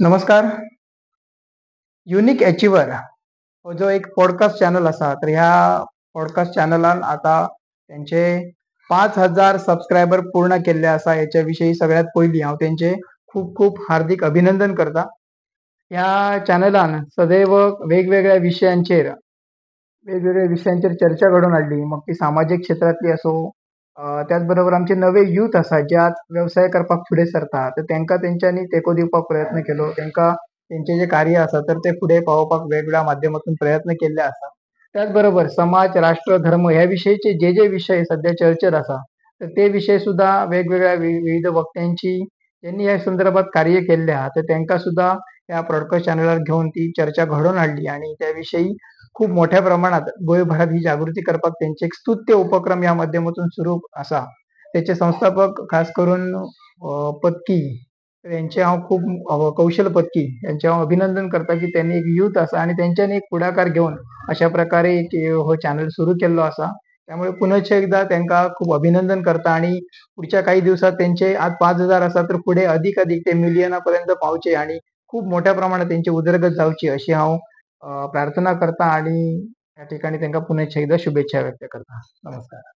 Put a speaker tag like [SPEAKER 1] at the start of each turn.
[SPEAKER 1] नमस्कार. Unique achiever हो जो एक पॉडकास्ट चॅनल आसा, तर ह्या पॉडकास्ट चॅनलान आतां तेंचे 5000 सबस्क्रायबर पूर्ण केल्ले आसा. हेच्या विशीं सगळ्यांत पयलीं हांव तेंचे खूब खूब हार्दीक अभिनंदन करता. ह्या चॅनलान सदैव वेगवेगळ्या विशयांचेर चर्चा घडोवन हाडली, मग ती सामाजीक क्षेत्रांतली आसूं, त्याच बरोबर आमचे नवे यूथ आसा जे आज वेवसाय करपाक फुडें सरता, तर तांकां तेंच्यांनी तेंको दिवपाक प्रयत्न केलो. तांकां तेंचे जे कार्य आसा तर ते फुडें पावोवपाक वेगवेगळ्या माध्यमातून प्रयत्न केल्ले आसा. त्याच बरोबर समाज, राष्ट्र, धर्म ह्या विशयीचे जे जे विशय सध्या चर्चेर आसा तर ते विशय सुद्धा वेगवेगळ्या विविध वक्त्यांची ज्यांनी ह्या संदर्भात कार्य केल्ले आहा तर तांकां सुद्धा ह्या प्रॉडकास्ट चॅनलार घेवन ती चर्चा घडोवन हाडली आणि त्या विशयी खूप मोठ्या प्रमाणात गोंयभरात ही जागृती करपाक तेंचे एक स्तुत्य उपक्रम ह्या माध्यमातून सुरू आसा. तेचे संस्थापक खास करून पत्की यांचे हांव खूब कौशल पत्की यांचे हांव अभिनंदन करता की त्यांनी एक यूथ आसा आणि तेंच्यांनी एक फुडाकार घेवन अशा प्रकारे एक हो चॅनल सुरू केल्लो आसा. त्यामुळे पुनश्च एकदा तांकां खूब अभिनंदन करता आणि पुढच्या काही दिवसात त्यांचे आज 5000 आसा तर फुडें अधिक अधिक ते मिलियना पर्यंत पावचे आणि खूप मोठ्या प्रमाणात त्यांची उदरगत जावची अशी हांव प्रार्थना करता आणि या ठिकाणी तांकां पुनश्च एकदा शुभेच्छा व्यक्त करता. नमस्कार.